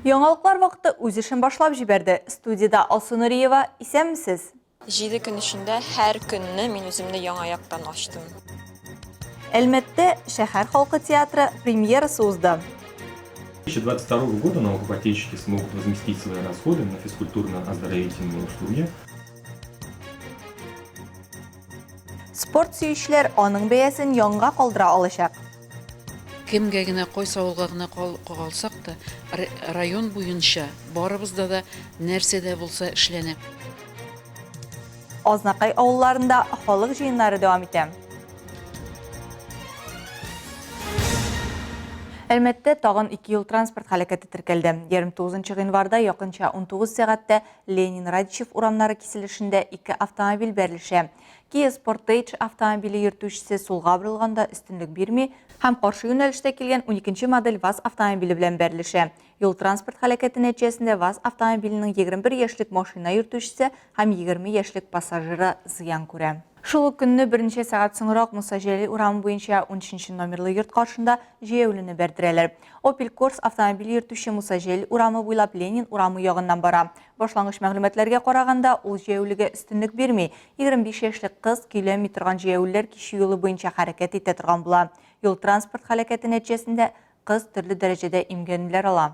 Яңалыклар вакыты үз эшен башлап җибәрде. Студиядә Алсу Нуриева, исәнмесез! Җиде көн эчендә һәр көнне мин үземне яңа яктан ачтым. Әлмәттә шәһәр халкы театры премьерасы узды. 2022 года налогоплательщики смогут возместить свои расходы на физкультурно-оздоровительные услуги. Спорт сөючеләр аның бәясен янга калдыра алачак. Кемгә генә, кайсы авылга гына кагылсак та, район буенча барыбызда да нәрсә дә булса эшләнә. Азнакай авылларында халык җыеннары дәвам итә. Әлмәттә тагын ике юл-транспорт һәлакәте теркәлде. 29 гыйнварда якынча 19 сәгатьтә Ленин Радищев урамнары киселешендә ике автомобиль бәрелешә. Kia Sportage автомобиле йөртүчесе сулга борылганда өстенлек бирми һәм каршы юнәлештә килгән уникенче модель ВАЗ автомобиле белән бәрелешә. Юл-транспорт һәлакәте нәтиҗәсендә ВАЗ автомобиленең 21 яшьлек машина йөртүчесе һәм 20 яшьлек пассажиры зыян күрә. Шул ук көнне берничә сәгать соңрак Муса Җәлил урамы буенча унөченче номерлы йорт каршында җәяүлене бәрдерәләр. Opel Corsa автомобиль йөртүче Муса Җәлил урамы буйлап Ленин урамы ягыннан бара. Башлангыч мәгълүматларга караганда, ул җәяүлегә өстенлек бирми. 25 яшьлек кыз көйләнми торган җәяүлеләр кичү юлы буенча хәрәкәт итә торган була. Юл-транспорт һәлакәте нәтиҗәсендә кыз төрле дәрәҗәдә имгәнүләр ала.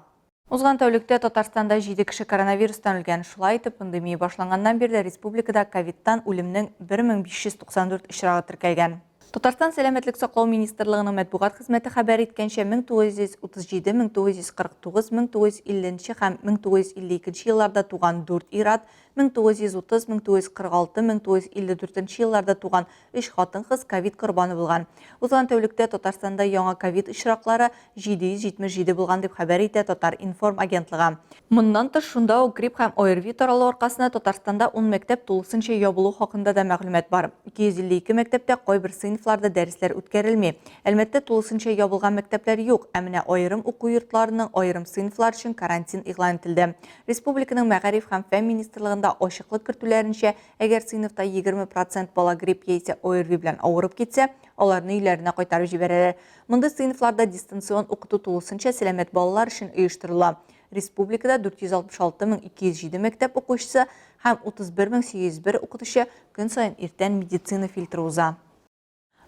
Узган тәүлектә Татарстанда җиде кеше коронавирустан үлгән. Шулай итеп, пандемия башланганнан бирле республикада ковидтан үлемнең 1594 очрагы теркәлгән. Татарстан Сәламәтлек саклау министрлыгының матбугат хезмәте хәбәр иткәнчә, 1937, 1949, 1950 нче һәм 1952 елларда туган дүрт ир-ат, 1930, 1946, 1954 елларда туган Өч хатын-кыз ковид корбаны булган. Узган тәүлектә Татарстанда яңа ковид очраклары 777 булган, дип хәбәр итә Татар-информ агентлыгы. Моннан тыш, шунда ук грипп һәм ОРВИ таралу аркасында Татарстанда ун мәктәп тулысынча ябылу хакында да мәгълүмат бар. 252 мәктәптә кайбер сыйныфларда дәресләр үткәрелми. Әлмәттә тулысынча ябылган мәктәпләр юк, ә менә аерым уку йортларының аерым сыйныфлар өчен карантин игълан ителде. Республиканың Мәгариф һәм фән министрлыгында ачыклык кертүләренчә, Әгәр сыйныфта 20 процент бала грипп яисә ОРВИ белән авырып китсә, аларны өйләренә кайтарып җибәрәләр. Мондый сыйныфларда дистанцион укыту тулысынча сәламәт балалар өчен оештырыла. Республикада 466 207 мәктәп укучысы һәм 31 801 укытучы көн саен иртән медицина фильтры уза.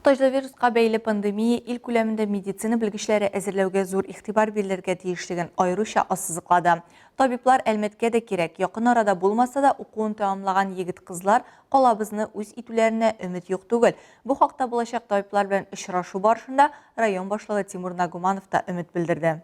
Таҗлы вируска бәйле пандемия ил күләмендә медицина белгечләре әзерләүгә зур игътибар бирелергә тиешлеген аеруча ассызыклады. Табиблар Әлмәткә дә кирәк, якын арада булмаса да, укуын тәмамлаган егет-кызлар калабызны үз итүләренә өмет юк түгел. Бу хакта булачак табиблар белән очрашу барышында район башлыгы Тимур Нагуманов та өмет белдерде.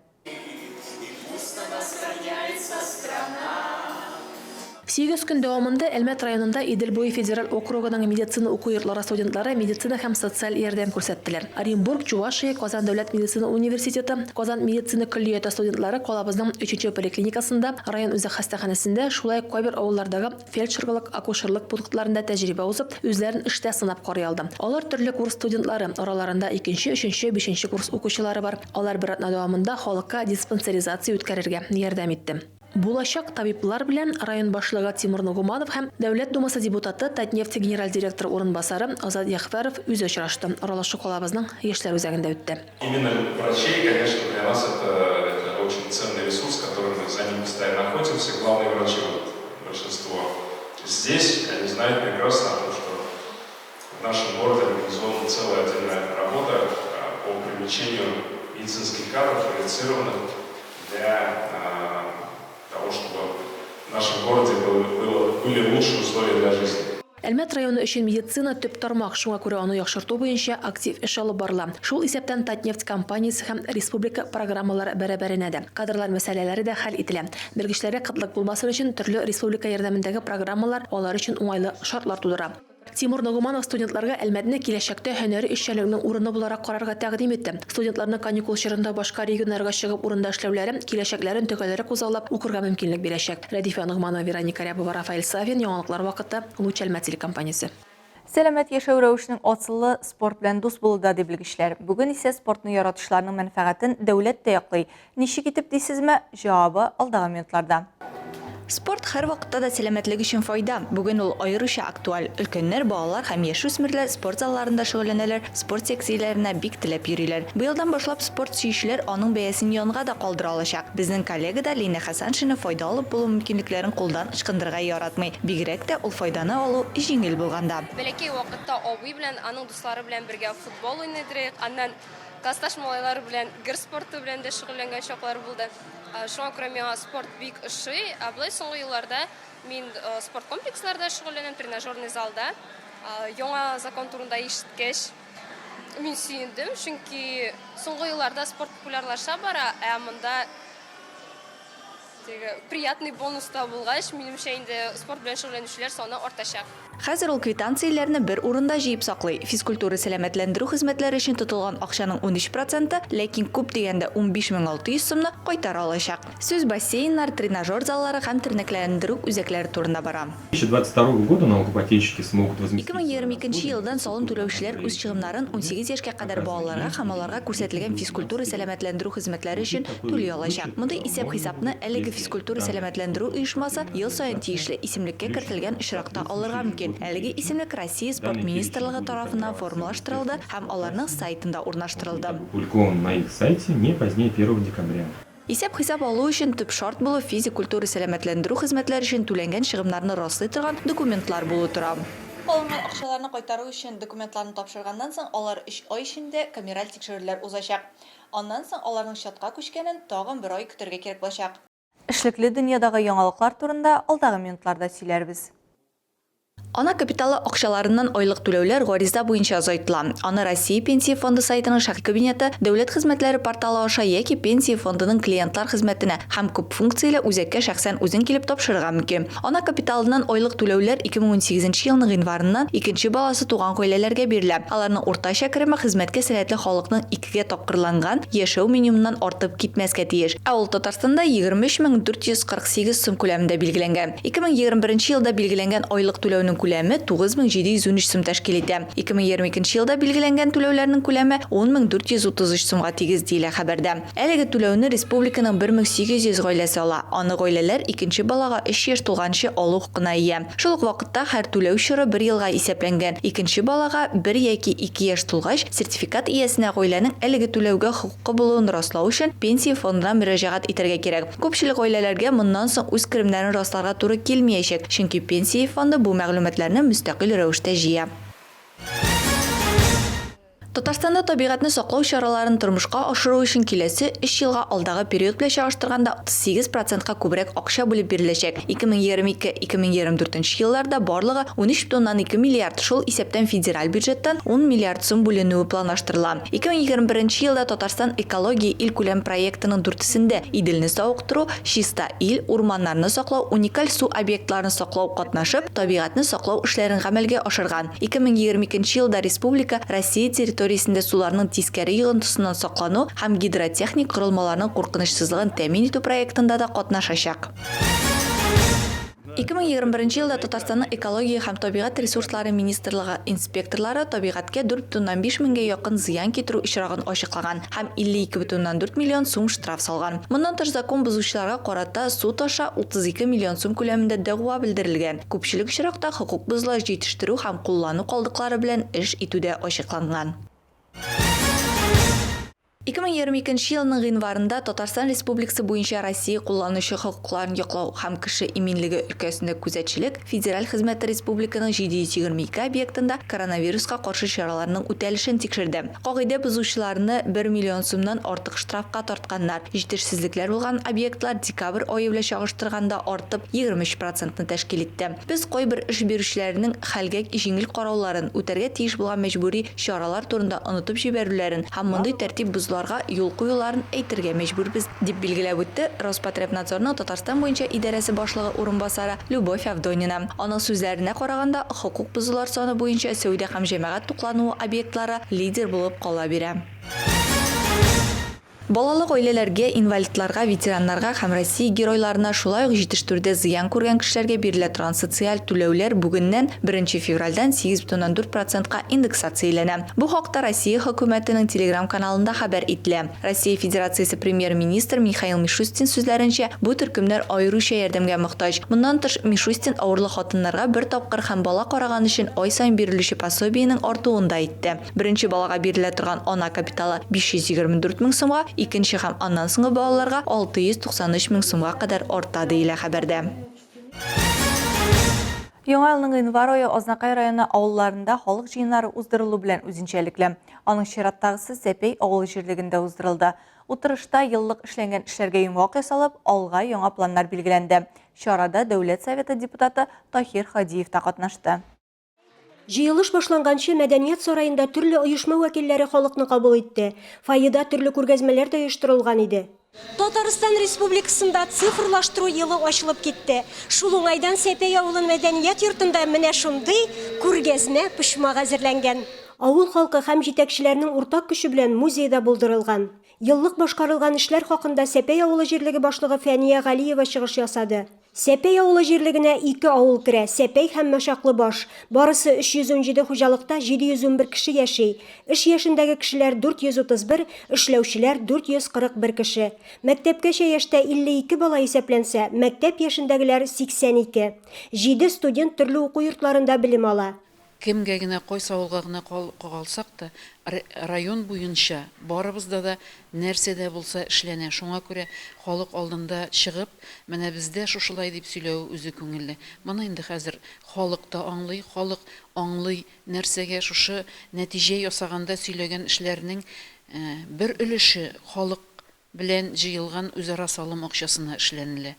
Сигез көн дәвамында Әлмәт районында Идел буе федераль округының медицина уку йортлары студентлары медицина һәм социаль ярдәм күрсәттеләр. Оренбург, Чувашия, Казан дәүләт медицина университеты, Казан медицина көллияте студентлары калабызның өченче поликлиникасында, район үзәк хастаханәсендә, шулай ук кайбер авыллардагы фельдшерлык-акушерлык пунктларында тәҗрибә узып, үзләрен эштә сынап карый алды. Алар төрле курс студентлары, араларында икенче, өченче, бишенче курс укучылары бар. Алар бер атна дәвамында халыкка диспансеризация үткәрергә ярдәм итте. Булачак табиблар белән район башлыгы Тимур Нугуманов һәм Дәүләт Думасы депутаты, Татнефть генераль директоры урынбасары Азат Ягъфәров үзе очрашты. Аралашу калабызның Яшьләр үзәгендә үтте. Именно врачей, конечно, для нас это, это очень ценный ресурс, который мы за ним постоянно охотимся. Главные врачи, вот, большинство здесь, они знают прекрасно о том, что в нашем городе организована целая отдельная работа по привлечению медицинских кадров, квалифицированных для того, чтобы в нашем городе было, было, были лучшие условия для жизни. Әлмәт районы өчен медицина, төп тармак, шуңа күрә аны яхшырту буенча актив эш алып барыла. Шул исәптән Татнефть компаниясе һәм республика программалары бәрабәренә дә. Кадрлар мәсьәләләре дә хәл ителә. Белгечләргә кытлык булмасын өчен төрле республика ярдәмендәге программалар алар өчен уңайлы шартлар тудыра. Тимур Ногуманов студентларга Әлмәтне киләчәктә һөнәри эшчәнлекнең урыны буларак карарга тәкъдим итте. Студентларның каникул чорында башка регионнарга чыгып урында эшләүләре киләчәкләрен төгәлрәк күзаллап укырга мөмкинлек бирәчәк. Рәдифә Ногманова, Вероника Рябова, Рафаэль Сафин, Яңалыклар вакыты, Луч Әлмәт телекомпаниясе. Сәламәт яшәү рәвешенең асылы, спорт белән дус булуда, ди белгечләр. Бүген исә спортны яратучыларның мәнфәгатен дәүләт тә яклый. Ничек итеп дисезме? Җавабы алдагы минутларда. Спорт һәрвакытта да сәламәтлек өчен файда. Бүген ул аеруча актуаль. Өлкәннәр, балалар һәм яшүсмерләр спорт залларында шөгыльләнәләр, спорт секцияләренә бик теләп йөриләр. Быелдан башлап спорт сөючеләр аның бәясен янга да калдыра алачак. Безнең коллега да Линә Хәсәншина файда алып булу мөмкинлекләрен кулдан ычкындырырга яратмый. Бигрәк тә ул файданы алу җиңел булганда. Бәләкәй вакытта абый белән, аның дуслары белән бергә футбол уйный идек. Аннан классташ малайлары белән гер спорты белән дә шөгыльләнгән чаклар булды. Шуңа күрә миңа спорт бик ошый. Ә болай соңгы елларда мин спорт комплексларда шөгыльләнәм, тренажерный залда. Яңа закон турында ишеткәч, мин сөендем, чөнки соңгы елларда спорт популярлаша бара, ә монда теге приятный бонус та булгач, минемчә инде спорт белән шөгыльләнүчеләр саны артачак. Хәзер ул квитанцияләрне бер урында җыеп саклый. Физкультура-сәламәтләндерү хезмәтләре өчен тотылган акчаның 13 проценты, ләкин күп дигәндә 15600 сумны кайтара алачак. Сүз бассейннар, тренажер заллары һәм тернәкләндерү үзәкләре турында бара. 2022 года налогоплательщики смогут возместить свои 2022 расходы на елдан салым түләүчеләр үз чыгымнарын 18 яшькә кадәр балаларга һәм аларга күрсәтелгән физкультура-сәламәтләндерү хезмәтләре өчен түли алачак. Мондый исәп-хисапны әлеге физкультура-сәламәтләндерү оешмасы ел саен тиешле исемлеккә кертелгән очракта алырга мөмкин. Әлеге исемлек Россия Спорт министрлыгы тарафыннан формалаштырылды һәм аларның сайтында урнаштырылды. Опубликован на их сайте не позднее 1 декабря. Исәп-хисап алу өчен төп шарт булып физик культура-сәламәтләндерү хезмәтләре өчен түләнгән чыгымнарны раслый торган документлар булу тора. Алынган акчаларны кайтару өчен документларны тапшырганнан соң алар өч ай эчендә камераль тикшерүләр узачак. Аннан соң аларның счетка күчкәнен тагын бер ай көтәргә кирәк булачак. Эшлекле дөньядагы яңалыклар турында алдагы минутларда сөйләрбез. Ана капиталы акчаларыннан айлык түләүләр гариза буенча озайтыла. Аны Россия Пенсия фонды сайтының шәхси кабинеты, дәүләт хезмәтләре порталы аша яки Пенсия фондының клиентлар хезмәтенә һәм күпфункцияле үзәккә шәхсән үзең килеп тапшырырга мөмкин. Ана капиталыннан айлык түләүләр 2018 елның гыйнварыннан икенче баласы туган гаиләләргә бирелә. Аларның уртача кереме хезмәткә сәләтле халыкның икегә тапкырланган яшәү минимумыннан артып китмәскә тиеш. Ә ул Татарстанда 23 448 сум күләмендә билгеләнгән. 2021 елда билгеләнгән айлык түләүнең күләме 9713 сум тәшкил итә. 2022 елда билгеләнгән түләүләрнең күләме 10433 сумга тигез, диелә хәбәрдә. Әлеге түләүне республиканың 1800 гаиләсе ала. Аны гаиләләр икенче балага өч яшь тулганчы алу хокукына ия. Шул ук вакытта һәр түләү чоры бер елга исәпләнгән. Икенче балага бер яки ике яшь тулгач, сертификат иясенә гаиләнең әлеге түләүгә хокукы булуын раслау өчен Пенсия фондына мөрәҗәгать итәргә кирәк. Күпчелек гаиләләргә моннан соң үз керемнәрен расларга туры килмиячәк, чөнки Пенсия фонды бу мәгълүматларны мөстәкыйль рәвештә җыя. Татарстанда табигатьне саклау чараларын тормышка ашыру өчен киләсе өч елга алдагы период белән чагыштырганда 38 процентка күбрәк акча бүлеп биреләчәк. 2022-2024 елларда барлыгы 13,2 миллиард, шул исәптән федераль бюджеттан 10 миллиард сум бүленүе планлаштырыла. 2021 елда Татарстан Экология илкүләм проектының дүртесендә, Иделне савыктыру, Чиста ил, урманнарны саклау, уникаль су объектларын саклау катнашып, табигатьне саклау эшләрен гамәлгә ашырган. 2022 елда республика Россия территориясендә суларның тискәре йогынтысыннан саклану һәм гидротехник корылмаларның куркынычсызлыгын тәэмин итү проектында да катнашачак. 2021 елда Татарстанның Экология һәм табигать ресурслары министрлыгы инспекторлары табигатькә 4,5 меңгә якын зыян китерү очрагын ачыклаган һәм 52,4 миллион сум штраф салган. Моннан тыш, закон бозучыларга карата суд аша 32 миллион сум күләмендә дәгъва белдерелгән. Күпчелек очракта хокук бозулар җитештерү һәм куллану калдыклары белән эш итүдә ачыкланган. 2022 елның гыйнварында Татарстан Республикасы буенча Россия кулланучы хокукларын яклау һәм кеше иминлеге өлкәсендә күзәтчелек федераль хезмәте республиканың 722 объектында коронавируска каршы чараларның үтәлешен тикшерде. Кагыйдә бозучыларны бер миллион сумнан артык штрафка тартканнар. Җитешсезлекләр булган объектлар декабрь ае белән чагыштырганда артып 23 процентны тәшкил итте. Без кайбер эш бирүчеләрнең хәлгә җиңел карауларын, үтәргә тиеш булган мәҗбүри чаралар турында онытып җибәрүләрен һәм мондый тәртип бозуларга юл куюларын әйтергә мәҗбүрбез, дип билгеләп үтте Роспотребнадзорның Татарстан буенча идарәсе башлыгы урынбасары Любовь Авдонина. Аның сүзләренә караганда, хокук бозулар саны буенча сәүдә һәм җәмәгать туклануы объектлары лидер булып кала бирә. Балалы гаиләләргә, инвалидларга, ветераннарга һәм Россия Геройларына, шулай ук җитештерүдә зыян күргән кешеләргә бирелә торган социаль түләүләр бүгеннән, беренче февральдән, 8,4 процентка индексацияләнә. Бу хакта Россия Хөкүмәтенең Телеграм-каналында хәбәр ителә. Россия Федерациясе Премьер-министры Михаил Мишустин сүзләренчә, бу төркемнәр аеруча ярдәмгә мохтаҗ. Моннан тыш, Мишустин авырлы хатыннарга бер тапкыр һәм бала караган өчен ай саен бирелүче пособиенең артуын да әйтте. Беренче балага бирелә торган ана капиталы 524 мең сумга, икенче һәм аннан соңгы балаларга 693 мең сумга кадәр арта, диелә хәбәрдә. Яңа елның гыйнвар ае Азнакай районы авылларында халык җыеннары уздырылу белән үзенчәлекле. Аның чираттагысы Сәпәй авыл җирлегендә уздырылды. Утырышта еллык эшләнгән эшләргә йомгак ясалып, алга яңа планнар билгеләнде. Чарада Дәүләт Советы депутаты Таһир Һадиев та катнашты. Җыелыш башланганчы Мәдәният сараенда төрле оешма вәкилләре халыкны кабул итте. Фойеда төрле күргәзмәләр дә оештырылган иде. Татарстан Республикасында цифрлаштыру елы ачылып китте. Шул уңайдан Сәпәй авылы мәдәният йортында менә шундый күргәзмә почмак әзерләнгән. Авыл халкы һәм җитәкчеләрнең уртак көче белән музей да булдырылган. Еллык башкарылган эшләр хакында Сәпәй авылы җирлеге башлыгы Фәния Галиева чыгыш ясады. Сәпәй авылы җирлегенә ике авыл керә, Сәпәй һәм Мәшаклыбаш. Барысы 317 хуҗалыкта 711 кеше яши. Эш яшендәге кешеләр 431, эшләүчеләр 441 кеше. Мәктәпкәчә яшьтә 52 бала исәпләнсә, мәктәп яшендәгеләр, 82. Җиде студент төрле уку йортларында белем ала. Кемгә генә, кайсы авылга гына кагылсак та, район буенча барыбызда да нәрсә дә булса эшләнә. Шуңа күрә халык алдында чыгып, менә бездә шушылай дип сөйләве үзе күңелле. Моны инде хәзер халык та аңлый, халык аңлый нәрсәгә шушы нәтиҗә ясаганда сөйләгән эшләрнең бер өлеше халык Белән җыелган үзара салым акчасына эшләнелә.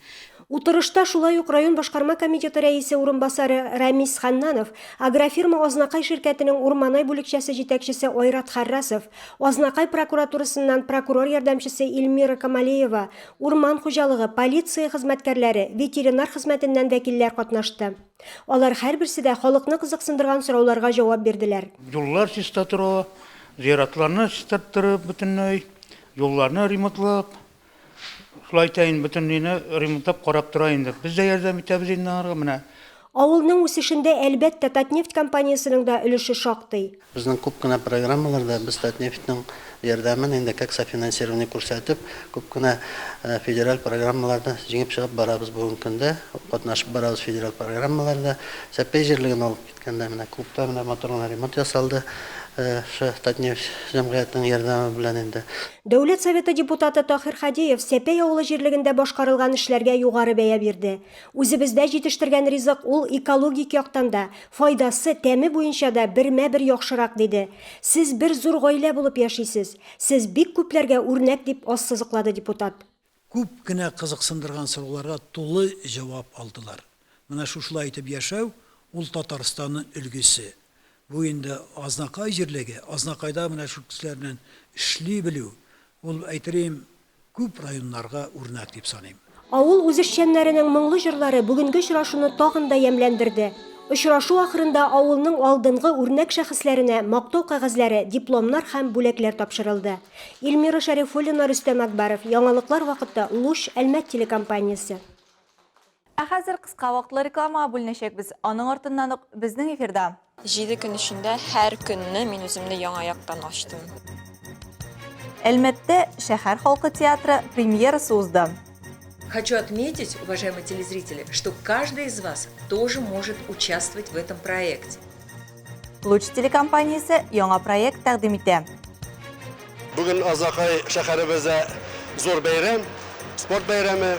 Утырышта шулай ук район башкарма комитеты рәисе урынбасары Рәмис Ханнанов, Агрофирма Азнакай ширкәтенең Урманай бүлекчәсе җитәкчесе Айрат Харрасов, Азнакай прокуратурасыннан прокурор ярдәмчесе Эльмира Камалеева, урман хуҗалыгы, полиция хезмәткәрләре, ветеринар хезмәтеннән вәкилләр катнашты. Алар һәрберсе дә халыкны кызыксындырган сорауларга җавап бирделәр. Юллар чиста тора, зиратларны чистарттырып бөтенләй. Юлларны ремонтлап, шулай итәен, бөтен мине ремонтлап карап тора инде. Без дә ярдәм итәбез инде аларга менә. Авылның үсешендә, әлбәттә, Татнефть компаниясенең дә өлеше шактый. Безнең күп кенә программаларда без Татнефтьнең ярдәмен инде как софинансирование күрсәтеп, күп кенә федераль программаларда җиңеп чыгып барабыз бүгенге көндә, катнашып барабыз федераль программаларда. Сәпәй җирлеген алып Киткәндә менә клубта менә матур гына ремонт ясалды. Шушы Татнефть җәмгыятенең ярдәме белән инде. Дәүләт Советы депутаты Таһир Һадиев Сәпәй авылы җирлегендә башкарылган эшләргә югары бәя бирде. Үзебездә җитештергән ризык ул экологик яктан да, файдасы, тәме буенча да бермә-бер яхшырак, диде. Сез бер зур гаилә булып яшисез. Сез бик күпләргә үрнәк, дип ассызыклады депутат. Күп кенә кызыксындырган сорауларга тулы җавап алдылар. Менә шушылай итеп яшәү, ул Татарстанның өлгесе. Бу инде Азнакай җирлеге, Азнакайда менә шул кешеләр белән эшли белү, ул, әйтерим, күп районнарга үрнәк дип саныйм. Авыл үзешчәннәренең моңлы җырлары бүгенге очрашуны тагын да ямьләндерде. Очрашу ахырында авылның алдынгы үрнәк шәхесләренә Мактау кәгазьләре, дипломнар һәм бүләкләр тапшырылды. Эльмира Шәрифуллина, Рөстәм Әкбәров, Яңалыклар вакыты, Луч, Әлмәт телекомпаниясе. Ә хәзер кыска вакытлы рекламага бүленәчәкбез. Аның артыннан ук безнең эфирда. Җиде көн эчендә һәр көнне мин үземне яңа яктан ачтым. Әлмәттә шәһәр халкы театры премьерасы узды. Хочу отметить, уважаемые телезрители, что каждый из вас тоже может участвовать в этом проекте. Луч телекомпаниясе яңа проект тәкъдим итә. Бүген Азнакай шәһәребездә зур бәйрәм, спорт бәйрәме.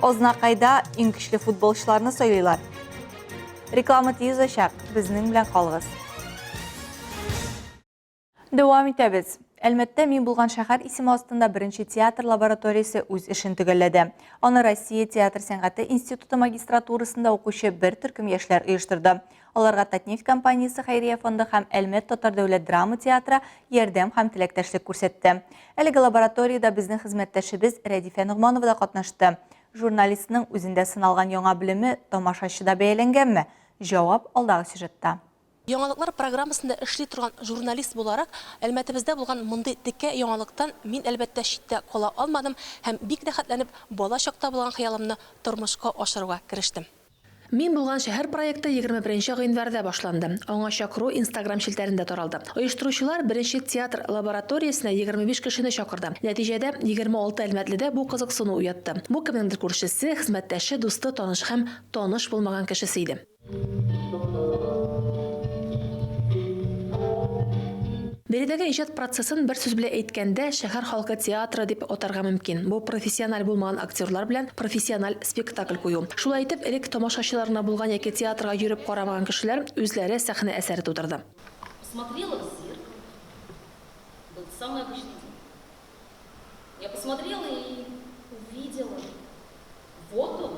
Азнакайда иң көчле футболчыларны сайлыйлар. Реклама тиз узачак, безнең белән калыгыз. Дәвам итәбез. Әлмәттә Мин булган шәһәр исеме астында беренче театр лабораториясе үз эшен төгәлләде. Аны Россия театр сәнгате институты магистратурасында укучы бер төркем яшьләр оештырды. Аларга Татнефть компаниясе хәйрия фонды һәм Әлмәт татар дәүләт драма театры ярдәм һәм теләктәшлек күрсәтте. Әлеге лабораториядә безнең хезмәттәшебез Рәдифә Ногманова да катнашты. Журналистның үзендә сыналган яңа белеме тамашачыда бәяләнгәнме? Җавап алдагы сюжетта. Яңалыклар программасында эшли торган журналист буларак, Әлмәтебездә булган мондый текә яңалыктан мин, әлбәттә, читтә кала алмадым һәм бик рәхәтләнеп бала чакта булган хыялымны тормышка ашыруга керештем. Мин булган шәһәр проекты 21 нче гыйнварда башланды. Аңа чакыру Инстаграм челтәрендә таралды. Оештыручылар беренче театр лабораториясенә 25 кешене чакырды. Нәтиҗәдә, 26 әлмәтледә бу кызыксыну уятты. Бу кемнеңдер күршесе, хезмәттәше, дусты, танышы һәм таныш булмаган кешесе иде. Биредәге иҗат процессын бер сүз белән әйткәндә, шәһәр халкы театры дип атарга мөмкин. Бу профессиональ булмаган актерлар белән профессиональ спектакль кую. Шулай итеп, элек тамашачылар гына булган яки театрга йөреп карамаган кешеләр үзләре сәхнә әсәре тудырды. Посмотрела в зеркало. Был самый обычный день. Я посмотрела и увидела. Вот он.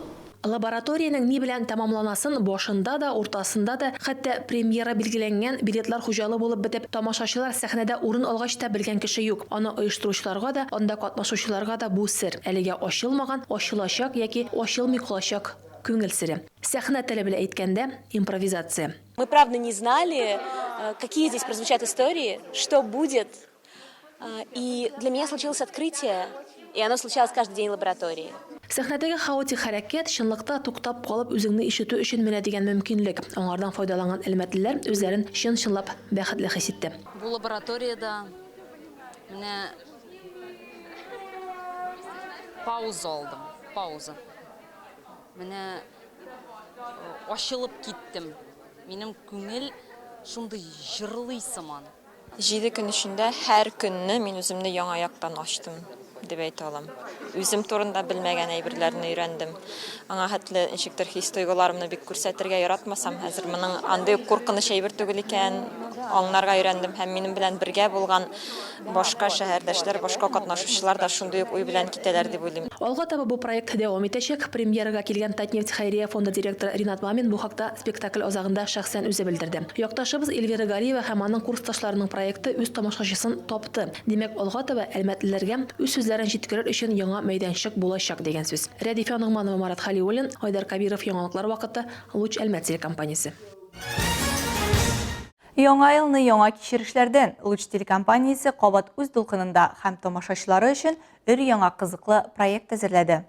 Лабораториянең ни белән тәмамланасын башында да, уртасында да, хәтта премьера билгеләнгән, билетлар хуҗалы булып бетеп, тамашачылар сәхнәдә урын алгач та белгән кеше юк. Аны оештыручыларга да, анда катнашучыларга да бу сер. Әлегә ачылмаган, ачылачак яки ачылмый калачак күңел сере. Сәхнә теле белән әйткәндә, импровизация. Мы правда не знали, какие здесь прозвучат истории, что будет. И для меня случилось открытие, и оно случалось каждый день в лаборатории. Сәхнәдәге хаотик хәрәкәт, чынлыкта туктап калып үзеңне ишетү өчен менә дигән мөмкинлек. Аңардан файдаланган әлмәтлеләр үзләрен чын-чынлап бәхетле хис итте. Бу лабораториядә менә пауза алдым, пауза. Менә ачылып киттем. Минем күңел шундый җырлый сыман. Җиде көн эчендә һәр көнне мин үземне яңа яктан ачтым дип әйтә алам. Үзем турында белмәгән әйберләрне өйрәндем. Аңа хәтле ничектер хис-тойгыларымны бик күрсәтергә яратмасам, хәзер моның андый ук куркыныч әйбер түгел икәнен аңларга өйрәндем һәм минем белән бергә булган башка шәһәрдәшләр, башка катнашучылар да шундый ук уй белән китәләр дип уйлыйм. Алга таба бу проект дәвам итәчәк. Премьерага килгән Татнефть хәйрия фонды директоры Ринат Мамин бу хакта Спектакль азагында шәхсән үзе белдерде. Якташыбыз Эльвира Галиева һәм аның курсташларының проекты үз тамашачысын тапты. Димәк, алга таба әлмәтлеләргә үз сүзләрен җиткерер өчен яңа мәйданчык булачак дигән сүз. Рәдифә Ногманова, Марат Хәлиуллин, Айдар Кабиров Яңалыклар вакыты, Луч Әлмәт телекомпаниясе. Яңа елны яңа кичерешләрдән Луч телекомпаниясе кабат үз дулкынында һәм тамашачылары өчен өр-яңа кызыклы проект әзерләде.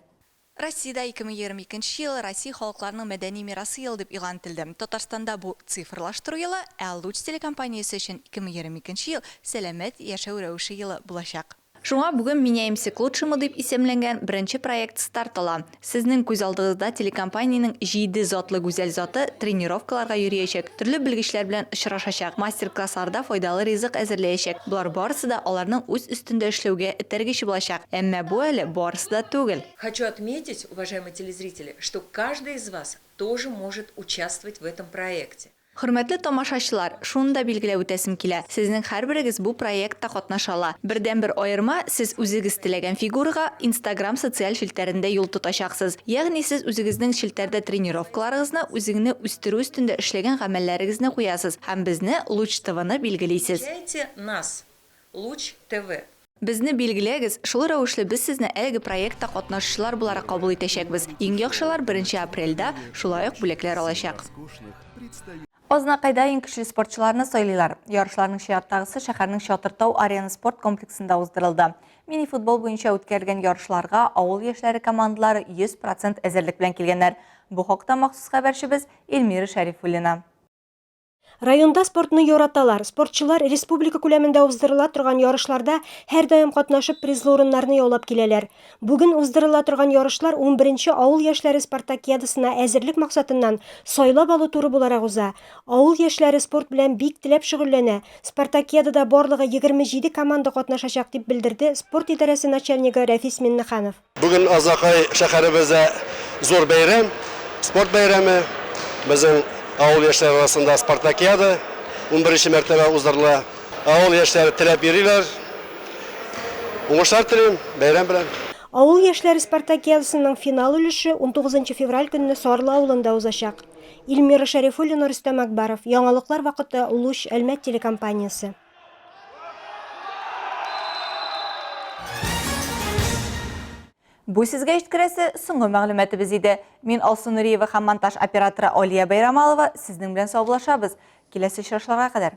Россиядә 2022 нче ел Россия халыкларының мәдәни мирасы елы дип игълан ителде. Татарстанда бу, цифрлаштыру елы, ә Луч телекомпаниясе өчен 2022 нче ел сәламәт яшәү рәвеше елы булачак. Шуңа бүген Меняемся к лучшему дип исемләнгән беренче проект старт ала. Сезнең күз алдыгызда телекомпаниянең җиде затлы гүзәл заты тренировкаларга йөриячәк, төрле белгечләр белән очрашачак, мастер-классларда файдалы ризык әзерләячәк. Болар барысы да аларның үз өстендә эшләүгә этәргеч булачак. Әмма бу әле барысы да түгел. Хочу отметить, уважаемые телезрители, что каждый из вас тоже может участвовать в этом проекте. Хөрмәтле тамашачылар, шуны да билгеләп үтәсем килә, сезнең һәрберегез бу проектта катнаша ала. Бердәнбер аерма, сез үзегез теләгән фигурага Instagram социаль челтәрендә юл тотачаксыз. Ягъни сез үзегезнең челтәрдә тренировкаларыгызны, үзеңне үстерү өстендә эшләгән гамәлләрегезне куясыз һәм безне, Луч ТВны билгелисез. Отмечайте нас, Луч ТВ. Безне билгеләгез, шул рәвешле без сезне әлеге проектта катнашучылар буларак кабул итәчәкбез. Иң яхшылар беренче апрельдә шулай ук бүләкләр алачак. Азнакайда иң көчле спортчыларны сайлыйлар. Ярышларның чираттагысы шәһәрнең Чатыр-Тау Арена спорт комплексында уздырылды. Мини-футбол буенча үткәрелгән ярышларга авыл яшьләре командалары 100 процент әзерлек белән килгәннәр. Бу хакта махсус хәбәрчебез Эльмира Шәрифуллина. Районда спортны яраталар. Спортчылар республика күләмендә уздырыла торган ярышларда һәрдаим катнашып призлы урыннарны яулап киләләр. Бүген уздырыла торган ярышлар унберенче авыл яшьләре спартакиадасына әзерлек максатыннан сайлап алу туры буларак уза. Авыл яшьләре спорт белән бик теләп шөгыльләнә. Спартакиадада барлыгы 27 команда катнашачак, дип белдерде спорт идарәсе начальнигы Рәфис Миннеханов. Бүген Азнакай шәһәребездә зур бәйрәм, спорт бәйрәме. Безнең авыл яшьләре арасында спартакиада унберенче мәртәбә уздырыла. Авыл яшьләре теләп йөриләр. Уңышлар телим, бәйрәм белән! Авыл яшьләре спартакиадасының финал өлеше унтугызынчы февраль көнне Сарлы авылында узачак. Илмира Шәрифуллина, Рөстәм Акбаров, Яңалыклар вакыты, Луч, Әлмәт телекомпаниясе. Бу сезгә җиткерәсе соңгы мәгълүматыбыз иде. Мин Алсу Нуриева һәм монтаж операторы Алия Байрамалова сезнең белән саубуллашабыз. Киләсе очрашларга кадәр!